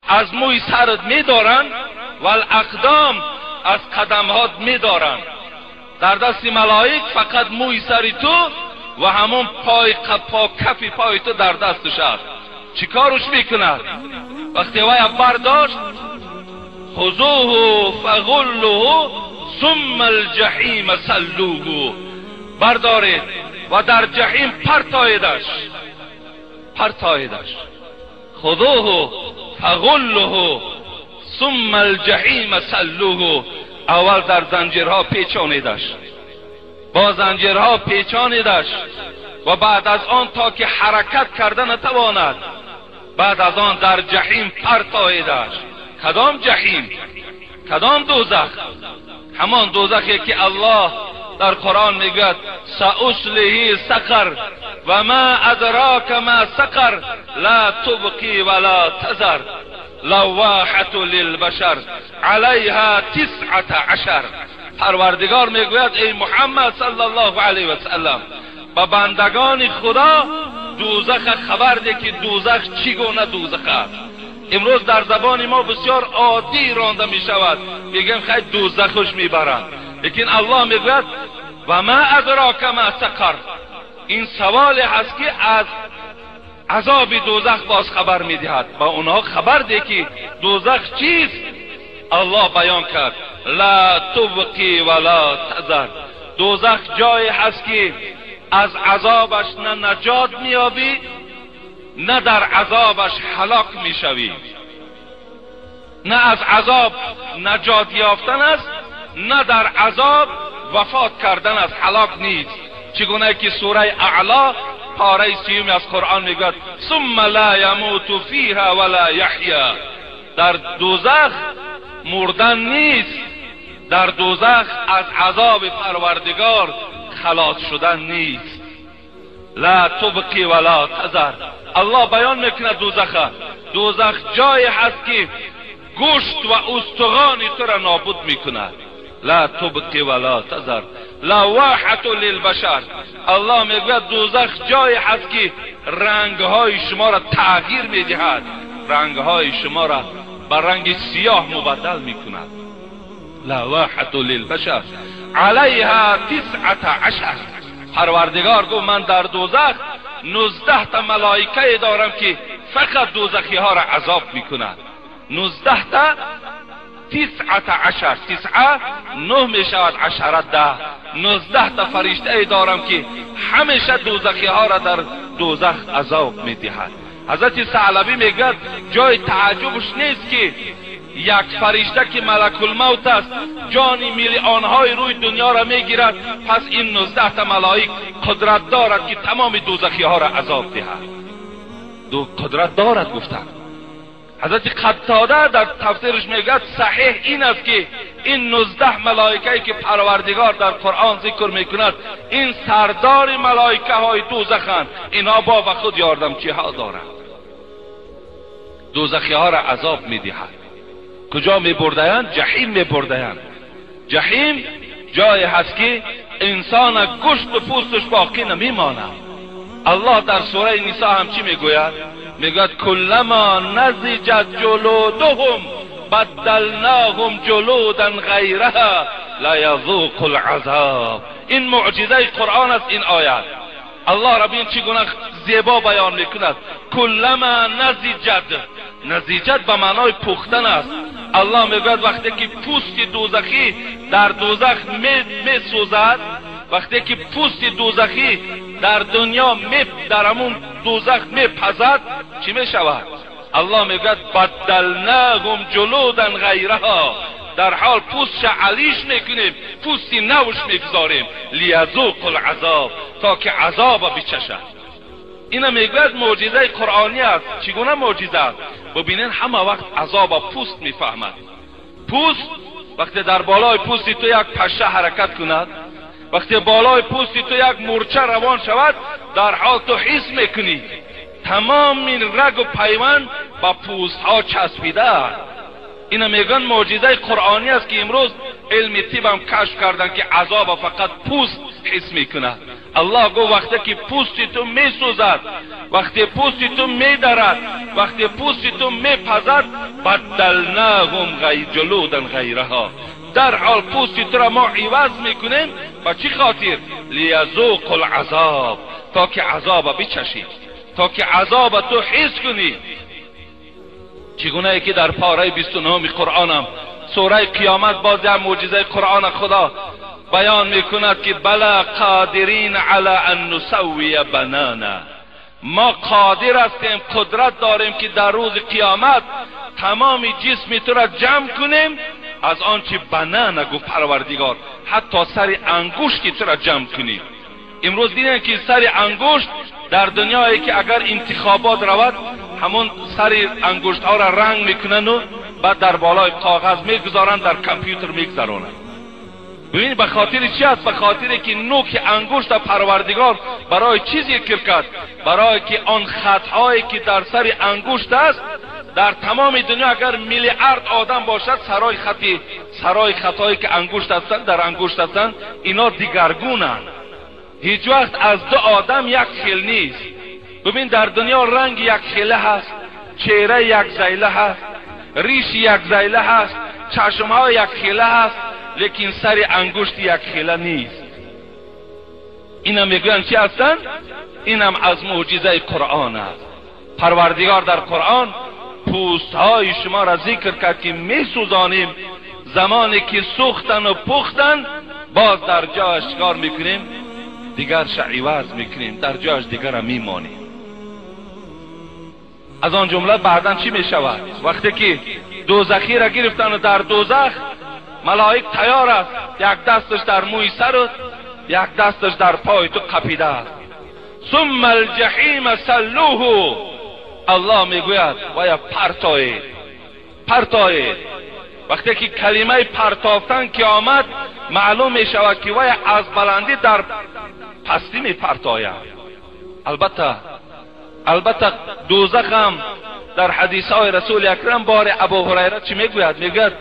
از موی سرت میدارند و الاقدام از قدمهات میدارند. در دست ملائک فقط موی سر تو و همون پای پا کفی پای تو در دستش است. چیکارش میکند؟ وقتی وی برداشت، خذوه فغلوه ثم الجحیم صلوه، بردارید و در جحیم پرتایدش، پرتایدش. خذوه فغلوه ثم الجحیم صلوه، اول در زنجیرها پیچانیدش، با زنجیرها پیچانیدش و بعد از آن تا که حرکت کرده نتواند، بعد از آن در جحیم پرتایدش. کدام جحیم؟ کدام دوزخ؟ همان دوزخی که الله در قرآن میگوید سأصله سقر و ما ادراک ما سقر لا تبقی ولا تذر لواحة للبشر علیها 19. پروردگار میگوید ای محمد صلی الله علیه و سلم، به بندگان خدا دوزخ خبر ده که دوزخ چگونه دوزخ است. امروز در زبان ما بسیار عادی رانده می شود، میگیم خیلی دوزخش میبرند، لیکن الله میگوید و ما ادراک ما سقر. این سوال هست که از عذاب دوزخ باز خبر میدهد. با اونها خبر ده که دوزخ چیست. الله بیان کرد لا تبقی ولا تذر. دوزخ جایی هست که از عذابش نه نجات میابی نه در عذابش هلاک میشوی. نه از عذاب نجات یافتن است، نه در عذاب وفات کردن است، هلاک نیست. چگونه که سوره اعلا پاره سیوم از قرآن میگوید ثم لا یموت فیها ولا یحیا. در دوزخ مردن نیست، در دوزخ از عذاب پروردگار خلاص شدن نیست. لا تبقی ولا تذر. الله بیان میکنه دوزخ، دوزخ جایی هست که گوشت و استخوان تو را نابود میکند. لا تبقی ولا تذر لواحة للبشر. الله میگوید دوزخ جایی هست که رنگهای شما را تغییر میدهد، رنگهای شما را به رنگ سیاه مبدل میکند. لواحة للبشر علیها 19. پروردگار گفت من در دوزخ 19 تا ملائکه دارم که فقط دوزخی ها را عذاب میکند. 19 تا 19، 9 9 میشود، 10 10. 19 تا فرشته دارم که همیشه دوزخی ها را در دوزخ عذاب میدهد. حضرت ثعلبی میگوید جای تعجبش نیست که یک فرشته که ملک الموت است جان میلیون‌های روی دنیا را میگیرد، پس این 19 تا ملائک قدرت دارد که تمام دوزخی ها را عذاب دهد. دو قدرت دارد گفتند. حضرت قتاده در تفسیرش میگوید صحیح این است که این 19 ملائکه که پروردگار در قرآن ذکر میکند این سردار ملائکه های دوزخند، اینها با خود یاردمچی ها دارند، دوزخی ها را عذاب میدهد. کجا میبردند؟ جحیم میبردند. جحیم جایی هست که انسان گوشت و پوستش باقی نمیماند. الله در سوره نساء هم چی میگوید؟ میگوید کلما نضجت جلودهم بدلناهم جلودا غیرها لیذوقوا العذاب. این معجزه قرآن است، این آیت. الله رب این چگونه زیبا بیان میکند. کلما نضجت، نضجت به معنای پختن است. الله میگوید وقتی که پوست دوزخی در دوزخ میسوزد، وقتی که پوست دوزخی در دنیا در همون دوزخ میپزد، چی میشود؟ الله میگوید بدلناهم جلودا غیرها. در حال پوستش علیش میکنیم، پوستی نوش میگذاریم، لیذوقوا العذاب، تا که عذاب بچشد. اینا میگوید معجزه قرآنی است. چگونه معجزه است؟ ببینین همه وقت عذاب پوست میفهمد. پوست وقتی در بالای پوست تو یک پشه حرکت کند، وقتی بالای پوست تو یک مورچه روان شود، در حال تو حس میکنی تمام این رگ و پیوند با پوست ها چسبیده است. اینا میگن معجزه قرآنی است که امروز علم طب هم کشف کردن که عذاب فقط پوست حس میکنه. الله گفت وقتی که پوست تو میسوزد، وقتی پوست تو میدرد، وقتی پوست تو میپزد، بدلناهم جلودا غیرها، در حال پوست تو را ما عوض میکنیم. با چی خاطر؟ لیذوقوا العذاب، تا که عذاب بچشی، تا که عذاب تو حس کنی. چگونه که در پاره 29 قرآنم سوره قیامت باز یک معجزه قرآن خدا بیان میکند که بلا قادرین علی ان نسوی بنانا، ما قادر هستیم، قدرت داریم که در روز قیامت تمام جسم تو را جمع کنیم از آنچه بنانا گفت پروردگار، حتی سر انگشت تو را جمع کنیم. امروز دیدن که سر انگشت در دنیایی که اگر انتخابات رود همون سر انگشت ها را رنگ میکنن و بعد در بالای کاغذ میگذارن، در کامپیوتر میگذارن. ببین به خاطر چی است؟ به خاطر که نوک انگشت پروردگار برای چی ذکر کرد؟ برای که آن خطهایی که در سر انگشت است در تمام دنیا اگر میلیارد آدم باشد، سرای خطایی که انگشت هستند در انگشت هستند، اینا دیگرگونند. هیچ وقت از دو آدم یک خیل نیست. ببین در دنیا رنگ یک خیله هست، چهره یک زیله هست، ریش یک زیله هست، چشمها یک خیله هست، لیکن سر انگشت یک خیله نیست. اینم میگویند چی هستند؟ اینم از معجزه قرآن است. پروردگار در قرآن پوست های شما را ذکر کرد که میسوزانیم، زمانی که سوختن و پختن باز در جایش کار میکنیم، دیگرش عوض میکنیم، در جایش دیگر را میمانیم. از آن جمله بعدا چی میشود؟ وقتی که دوزخی را گرفتن و در دوزخ ملائک تیار است، یک دستش در موی سر، یک دستش در پای تو قپیده است. ثم الجحیم صلوه، الله میگوید ویا پرتایید، پرتایید. وقتی که کلمه پرتافتن که آمد معلوم میشود که ویا از بلندی در پستی میپرتاید. البته دوزخ هم در حدیث های رسول اکرم بار ابو هریره چی میگوید؟ میگوید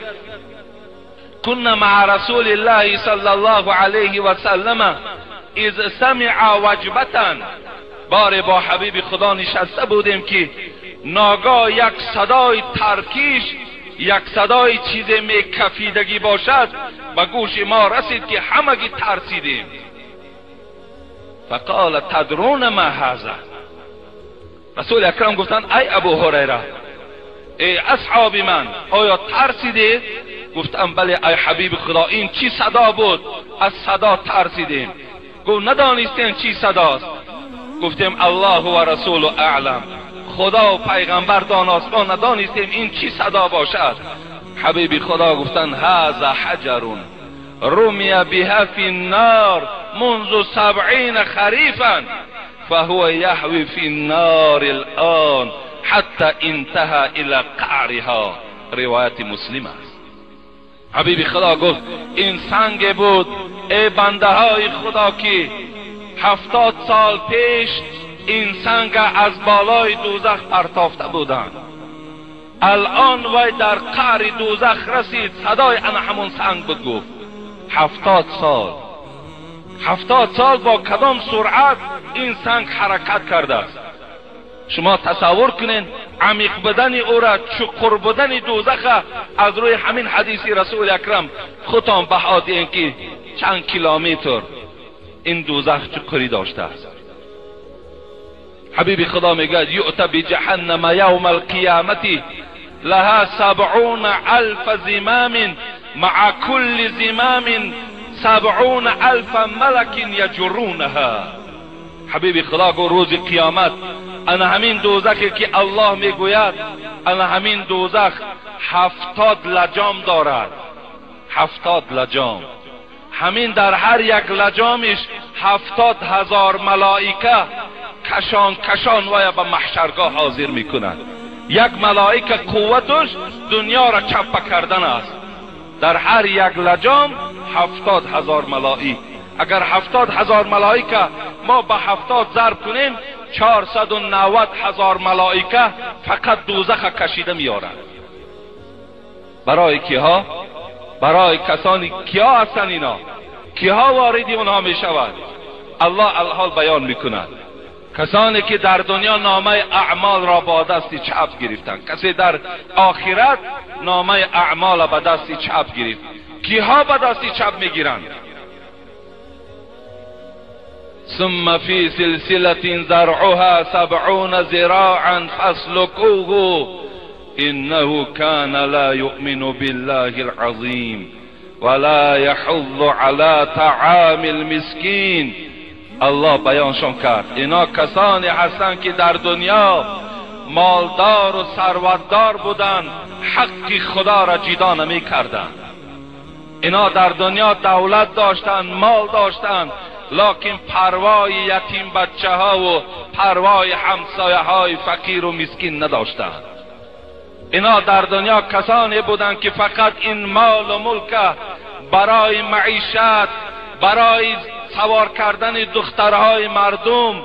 كنا مع رسول الله صلی الله علیه و سلم اذ سمع وجبة، بار با حبیب خدا نشسته بودیم که ناگاه یک صدای ترکیش، یک صدای چیز میکفیدگی باشد به گوش ما رسید که همگی ترسیدیم. فقال تدرون ما هذا، رسول اکرم گفتند ای ابو هریره، ای اصحاب من، آیا ترسیدید؟ گفتم بله ای حبیب خدا، این چی صدا بود؟ از صدا ترسیدیم. گفت ندانستیم چی صداست؟ گفتیم الله و رسول اعلم، خدا و پیغمبر داناست، ما ندانستیم این چی صدا باشد. حبیب خدا گفتند هذا حجر رمی بها فی النار منذ 70 خریفا فهو یهوی فی النار الان حتی انتهى الى قعرها. روایت مسلم است. حبیب خدا گفت این سنگ بود ای بنده های خدا که 70 سال پیش این سنگ از بالای دوزخ پرتافته بودند، الان وی در قعر دوزخ رسید، صدای انا همون سنگ بود. گفت 70 سال، 70 سال با کدام سرعت این سنگ حرکت کرده است؟ شما تصور کنین عمیق بودن او را، چقر بودن دوزخ از روی همین حدیث رسول اکرم خودتان بها دهین که چند کیلومتر این دوزخ چقری داشته است. حبیب خدا میگوید یؤت بجهنم یوم القیامت لها 70,000 زمام مع کل زمام 70,000 ملک یجرونها. حبیب خدا گفت روز قیامت انا همین دوزخی که الله میگوید، انا همین دوزخ 70 لجام دارد، 70 لجام. همین در هر یک لجامش 70,000 ملائکه کشان کشان ویا به محشرگاه حاضر میکنند. یک ملائکه قوتش دنیا را چپه کردن است. در هر یک لجام 70,000 ملائک. اگر 70,000 ملائکه ما به 70 ضرب کنیم 490,000 ملائکه فقط دوزخ کشیده میارند. برای کیها؟ برای کسانی کیا هستند اینا؟ کیها وارد اونها میشود؟ الله الحال بیان میکند. کسانی که در دنیا نامه اعمال را با دست چپ گرفتند، کسی در آخرت نامه اعمال به دست چپ گرفت. کیها به دست چپ میگیرند؟ ثم فی سلسلة ذرعها 70 ذراعا فاسلكوه انه كان لا يؤمن بالله العظیم ولا يحض على طعام المسکین. الله بیانشان کرد اینا کسانی هستند که در دنیا مالدار و ثروتدار بودند، حق خدا را جدا نمی کردند. اینا در دنیا دولت داشتند، مال داشتند، لکن پروای یتیم بچه ها و پروای همسایه های فقیر و مسکین نداشتند. اینا در دنیا کسانی بودند که فقط این مال و ملک برای معیشت، برای سوار کردن دخترهای مردم،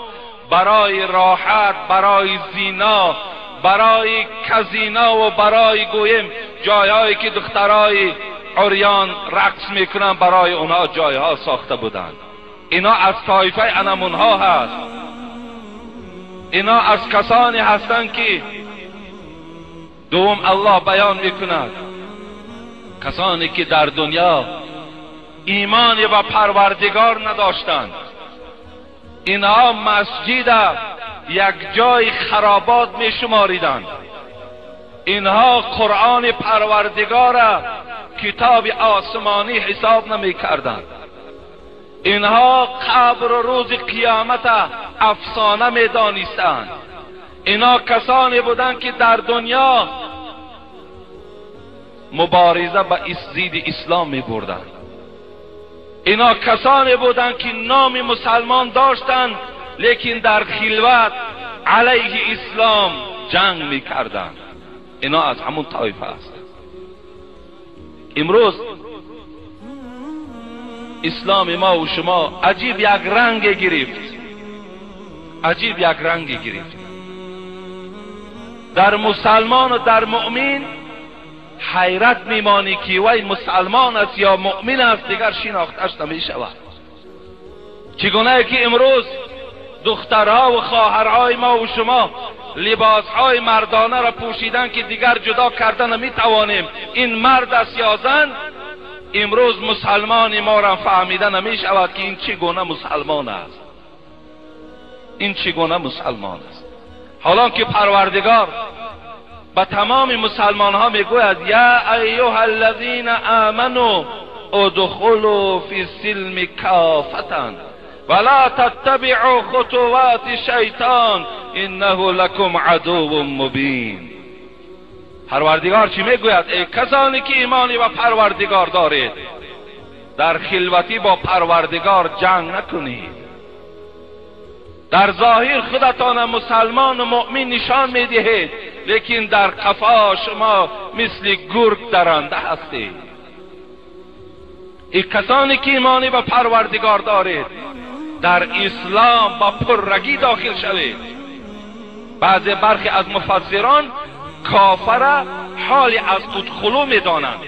برای راحت، برای زینا، برای کزینا و برای گویم جایهایی که دخترهای عریان رقص میکنن برای اونها جایها ساخته بودند. اینا از طایفه انمونها هست. اینا از کسانی هستند که دوم الله بیان میکند کسانی که در دنیا ایمان و پروردگار نداشتند، اینها مسجد یک جای خرابات می شماریدند. اینها قرآن پروردگار کتاب آسمانی حساب نمی کردند. اینها قبر و روز قیامت افسانه می دانستند. اینا کسانی بودند که در دنیا مبارزه با ضد اسلام می بردند. اینا کسانی بودند که نام مسلمان داشتند، لیکن در خلوت علیه اسلام جنگ می کردند. اینا از همون طایفه است. امروز اسلام ما و شما عجیب یک رنگ گرفت، عجیب یک رنگ گرفت. در مسلمان و در مؤمن حیرت میمانی که وی مسلمان است یا مؤمن است، دیگر شناختش نمی شود. چگونه که امروز دخترها و خواهرهای ما و شما لباسهای مردانه را پوشیدن که دیگر جدا کرده نمی توانیم این مرد است یا زن، امروز مسلمان ما را فهمیده نمی شود که این چگونه مسلمان است، این چگونه مسلمان است. حالا که پروردگار به تمام مسلمان ها میگوید یا ایها الذین آمنوا ادخلوا فی السلم کافة ولا تتبعوا خطوات الشیطان انه لکم عدو مبین. پروردگار چی میگوید؟ ای کسانی که ایمانی و پروردگار دارید، در خلوتی با پروردگار جنگ نکنید. در ظاهر خودتان مسلمان و مؤمن نشان میدهید، لیکن در قفا شما مثل گرگ درنده هستید. ای کسانی که ایمانی به پروردگار دارید، در اسلام با پررگی داخل شوید. بعضی برخی از مفسران کافر حال از ادخلو میدانند.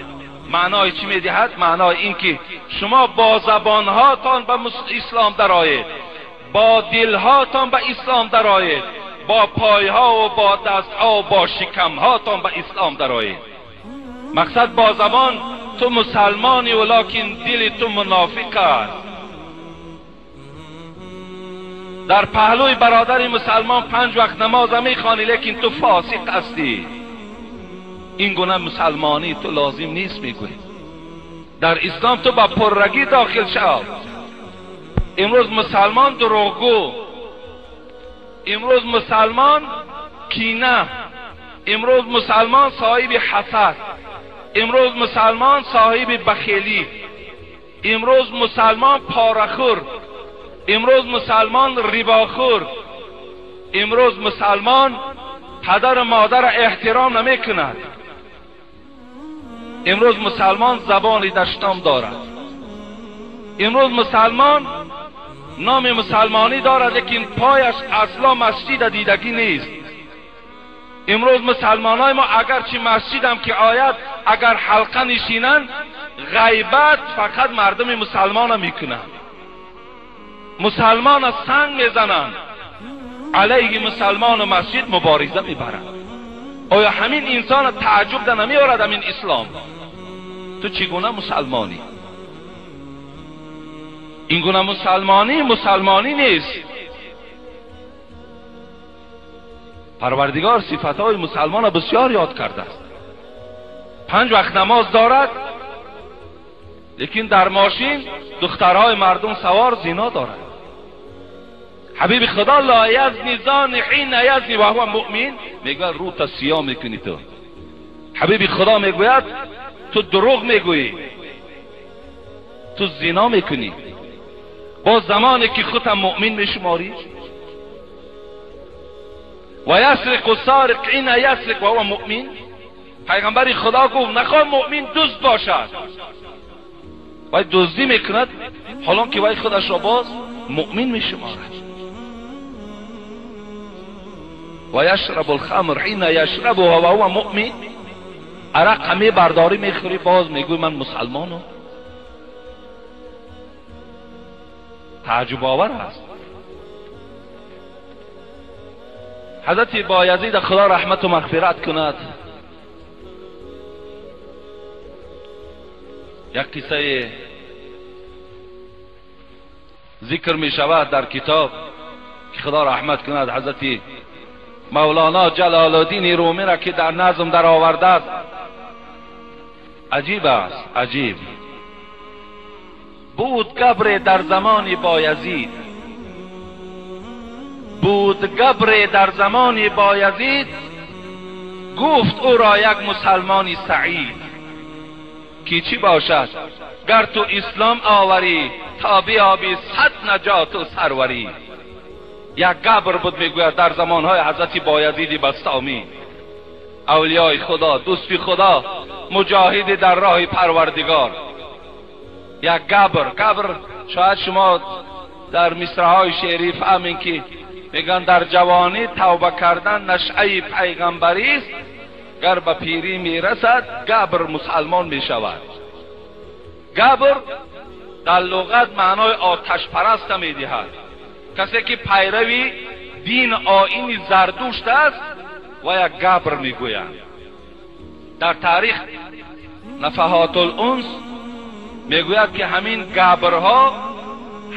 معنای چی میدهد؟ معنای اینکه شما با زبانهاتان به اسلام درآیید، با دلهاتان به اسلام درآیید، با پایها و با دستها و با شکمهاتان به اسلام درآیید. مقصد با زبان تو مسلمانی ولیکن دل تو منافق است. در پهلوی برادر مسلمان 5 وقت نماز میخوانی، لیکن تو فاسق هستی. این گونه مسلمانی تو لازم نیست. میگویی در اسلام تو با پررگی داخل شو. امروز مسلمان دروغگو، امروز مسلمان کینه، امروز مسلمان صاحب حسد، امروز مسلمان صاحب بخیلی، امروز مسلمان پاره‌خور، امروز مسلمان رباخور، امروز مسلمان پدر و مادر احترام نمی کند، امروز مسلمان زبان دشنام دارد، امروز مسلمان نام مسلمانی دارد لیکن پایش اصلا مسجد دیدگی نیست. امروز مسلمان های ما اگرچه مسجد هم که آید، اگر حلقه نشینند، غیبت فقط مردم مسلمان میکنند. Мусалмон аз санг мезананд, алайҳи мусалмону масҷид мубориза мебаранд. Оё ҳамин инсона таъҷуб да намеорад ҳамин ислом? Ту чӣ гуна мусалмонӣ? Ин гуна мусалмонӣ мусалмонӣ нест. Парвардигор сифатҳои мусалмонро бисёр ёд кардааст. 5 вақт намоз дорад, лекин дар мошин духтарҳои мардум савор зино дорад. Ҳабиби Худо ла язни зани ҳина язни ва ҳува муъмин мегӯяд, рӯта сиёҳ мекунӣ ту. Ҳабиби Худо мегӯяд, ту дурӯғ мегӯӣ, ту зино мекунӣ, боз замоне ки худта муъмин мешуморӣ. Ва ясриқу сариқ ҳина ясриқ ва ҳува муъмин. Пайғамбари Худо гуфт, нахоҳ муъмин дузд бошад, вай дуздӣ мекунад, ҳолон ки вай худашро боз муъмин мешуморад. Ва яшрабу лхамр ҳина яшрабуҳа ва ҳува муъмин. Арақа мебардорӣ, мехӯрӣ, боз мегӯӣ ман мусалмонам. Таъҷубовар аст. Ҳазрати Боязид Худо раҳмату мағфират кунад, як қиссае зикр мешавад дар китоб ки Худо раҳмат кунад ҳазрати Мавлоно Ҷалолуддини Румиро ки дар назм даровардааст. Аҷиб аст, аҷиб. Буд габре дар замони Боязид, буд габре дар замони Боязид, гуфт ӯро як мусалмони саид, ки чӣ бошад гар ту ислом оварӣ, то биёбӣ 100 наҷоту сарварӣ. Як габр буд, мегӯяд, дар замонҳои ҳазрати Боязиди Бастомӣ, авлиёи Худо, дӯсти Худо, муҷоҳиди дар роҳи Парвардигор. Як габр, габр шояд шумо дар мисраҳои шеърӣ фаҳмем ки мегӯянд дар ҷавонӣ тавба кардан нашъаи пайғамбарист, гар ба пирӣ мерасад габр мусалмон мешавад. Габр дар луғат маънои оташпараста медиҳад. Касе ки пайрави дин оини Зардушт аст ва як габр мегӯянд. Дар таърих Нафаҳотулунс мегӯяд ки ҳамин габрҳо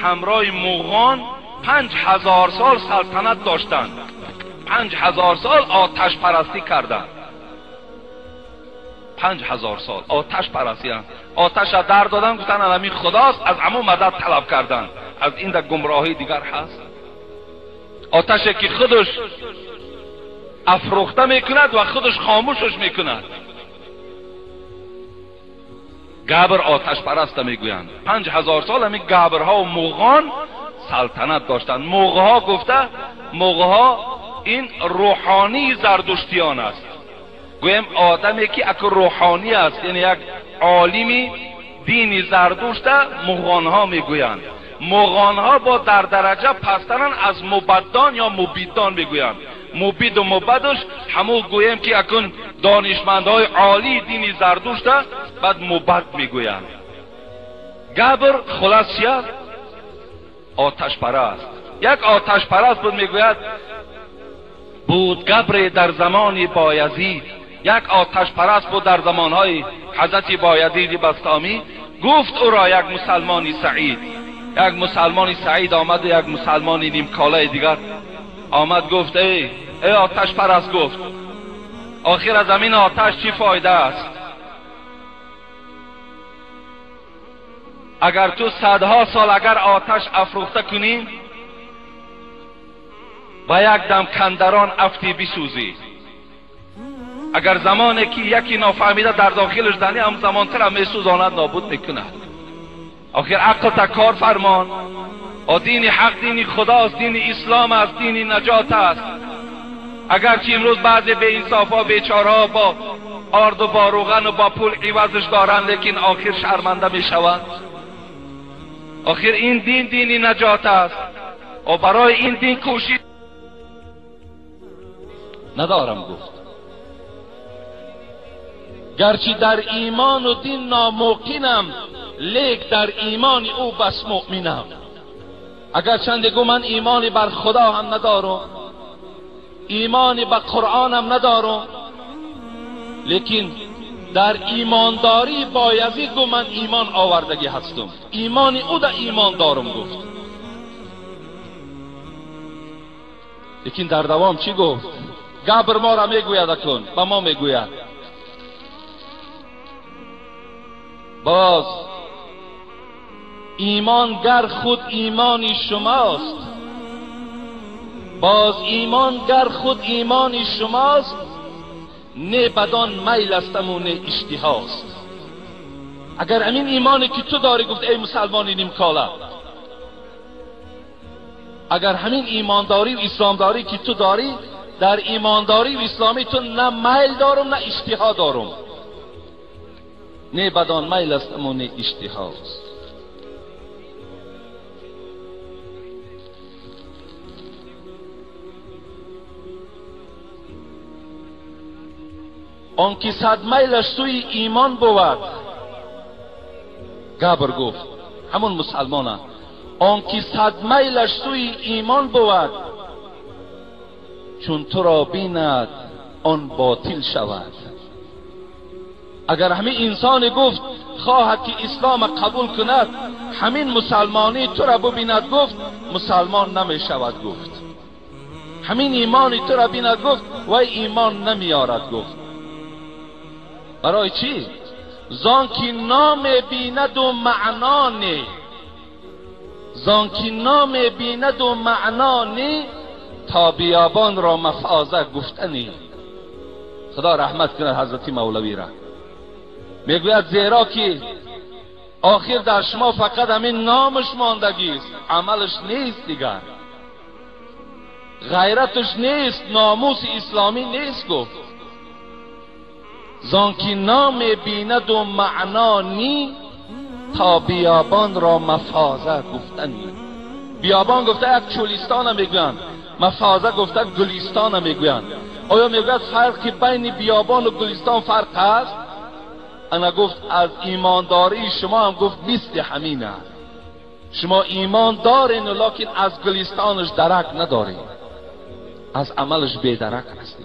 ҳамроҳи муғон 5000 сол салтанат доштанд, 5000 сол оташпарастӣ карданд, 5000 сол оташпарастӣ. Оташа дар доданд, гуфтанд ҳамин худост, аз ҳамон мадад талаб карданд. Аз ин дар гумроҳии дигар ҳаст. Оташе ки худаш афрӯхта мекунад ва худаш хомӯшаш мекунад. Габр оташпараста мегӯянд. 5000 сол ҳамин габрҳо ва муғон салтанат доштанд. Муғҳо гуфта, муғҳо ин рӯҳонии зардуштиён аст. Гӯем одаме ки аку рӯҳонӣ аст, яъне як олими дини Зардушта муғонҳо мегӯянд. Муғонҳо бо дар дараҷа пасттаранд аз мубаддон ё мубиддон мегӯянд. Мубиду мубадуш ҳамун гӯем ки акун донишмандҳои олии дини Зардушта баъд мубад мегӯянд. Габр хулас чи аст? Оташпараст. Як оташпараст буд, мегӯяд, буд габре дар замони Боязид. Як оташпараст буд дар замонҳои ҳазрати Боязиди Бастомӣ. Гуфт ӯро як мусалмони саид. Як мусалмони саид омад, як мусалмони нимколаи дигар омад, гуфт: эй оташпараст, гуфт, охир аз ҳамин оташ чӣ фоида аст? Агар ту садҳо сол агар оташ афрӯхта кунӣ, ба як дам кандарон афтӣ бисӯзӣ. Агар замоне ки яке нофаҳмида дар дохилаш занӣ, ҳам замонтара месӯзонад, нобуд мекунад. Охир ақл та кор фармон. Дини ҳақ дини Худост, дини ислом аст, дини наҷот аст. Агарчи имрӯз баъзе беинсофҳо, бечораҳо бо орду бо рӯғану бо пул ивазш доранд, лекин охир шарманда мешаванд. Охир ин дин дини наҷот аст. Барои ин дин кӯшид надорам, гуфт. Гарчи дар имону дин номуқинам, лек дар имони ӯ бас муъминам. اگر چند گو من ایمانی بر خدا هم ندارم، ایمانی به قرآن هم ندارم، لیکن در ایمانداری بایزید گو من ایمان آوردگی هستم، ایمان او در ایمان دارم گفت. لیکن در دوام چی گفت؟ گبر ما را میگوید اکن به ما میگوید باز ایمان گر خود ایمانی شماست، باز ایمان گر خود ایمانی شماست، نه بدان میل استم و نه اشتهاست. اگر همین ایمانی که تو داری گفت ای مسلمانی نیم کاله، اگر همین ایمانداری و اسلامداری که تو داری، در ایمانداری و اسلامی تو نه میل دارم نه اشتها دارم، نه بدان میل استم و نه اشتهاست. آن که صد میلش سوی ایمان بود، گبر گفت همون مسلمانه، آن که صد میلش سوی ایمان بود، چون تو را بیند آن باطل شود. اگر همین انسان گفت خواهد که اسلام قبول کند، همین مسلمانی تو را ببیند گفت مسلمان نمی شود گفت، همین ایمانی تو را بیند گفت وی ایمان نمیارد گفت. برای چی؟ زان که نام بیند و معنا نی، زان که نام بیند و معنا نی، تا بیابان را مفازه گفتنی. خدا رحمت کند حضرت مولوی را. میگوید زیرا که آخر در شما فقط همین نامش ماندگی است، عملش نیست دیگر، غیرتش نیست، ناموس اسلامی نیست گفت. زان که نام بیند و معنا نی، تا بیابان را مفازه گفتنی. بیابان گفته یک چولیستان میگویند، مفازه گفته گلستان میگویند. آیا میگوید فرقی بین بیابان و گلستان فرق هست؟ انا گفت از ایمانداری شما هم گفت مثل همین است، شما ایمان دارین لکن از گلستانش درک ندارین، از عملش بیدرک هستین.